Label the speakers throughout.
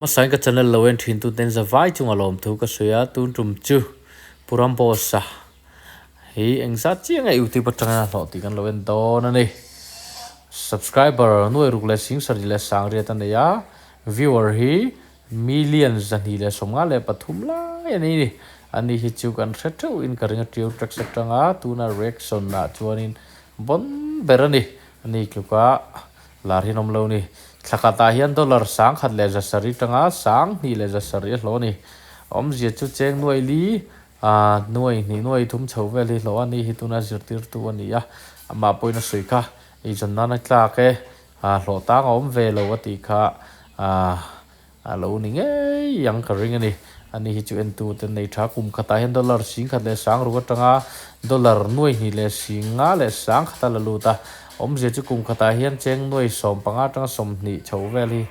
Speaker 1: Hmasain ka channel lo en thin tuten zavai chunga lawmthu ka sawi a, tun tum chu Pu Ramboss-a hi engzat chiang nge YouTube atangin a hlawh tih kan lo en dawn a ni. Subscriber nuai ruk leh sing sarih leh sangriat a nei a, viewer hi million 253 lai a ni ni. Ani hi chu kan hre theuh in ka ring a tiu tracks atanga tuna reaction ah chuanin bon ber a ni. Ani tluka Lar hi an awm lo ni. Thla khatah hian dollar 1100 tanga 2100 a hlawh a ni. Awmzia chu cheng nuai li, nuai hnih nuai thum chho vel hi hlawh a ni hi tuna zirtirtu a ni a. Amah pawhin a sawi kha, eizawn nana tlak e, hlawh tang a awm ve lo a tih kha a lo ni ngei ang ka ring a ni. Ani hi chu entu te nei tha kum khatah hian dollar 1600 atanga dollar 2151 a la lut a. Awmzia chu kum khatah hian cheng nuai 15 atanga 20 chho vel hi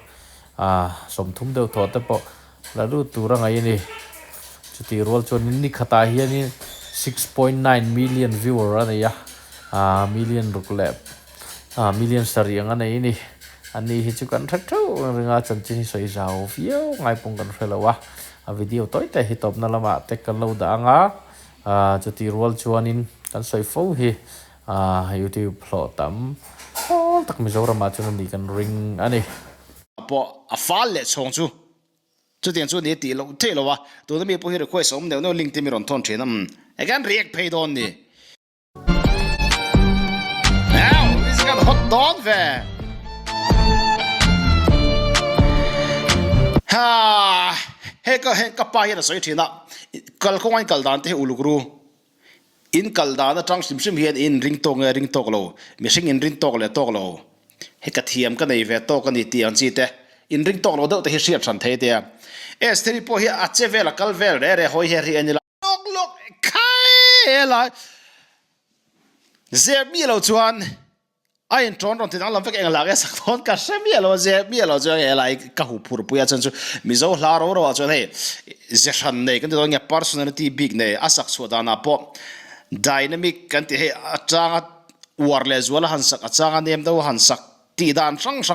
Speaker 1: 30 deuh thawh te pawh la lut tur a ngaih a ni. Chutih rual chuanin ni khatah hianin 6.9 million viewer a nei a, million ruk leh Million sarih ang a nei a ni. Ani hi chu kan hre theuh ang ringa chanchin hi sawi zau viau ngai pawng kan hre lo a. A video tawi te hi tawpna lamah te kan lo dah ang a. Chutih rual chuanin kan sawi fo hi YouTube hlawh tam pawl tak Mizoramah chuan a ni kan ring a ni.
Speaker 2: Pawh a fal leh chhawng chu chutiang chu ni tih loh theih lo a, tuna mi pawh hi request a awm neuh neuh link te mi rawn thawn thin a, umm enge an react phei dawn ni. Hot dawn ve. Ha he ka he ka pa hian a sawi thin a kal kawng a in kal dan te hi uluk ru in kal dan atang hrim hrim hian in ring tawk nge ring tawk lo mihring in ring tawk leh tawk lo he ka thiam ka nei ve tawk a ni tih ang chi te in ring tawk lo deuh te hi hriat hran thei te a Estheri pawh hi a che vel a kal vel re re hawi her hi a ni la. Lawk lawk khai lai zep mi lo chuan a in ṭawn rawn ti dang lam vek eng lak e sak dawn ka hre miah lo a zep miah lo chuan he lai ka hu phur pui a chuan chu Mizo hla ro ro ah chuan hei ze hran nei kan ti dawn nge personality bik nei a sak chhuah danah pawh dynamic kan ti hei a changa uar leh zual a han sak a changa nem deuh a han sak tih dan hrang hrang.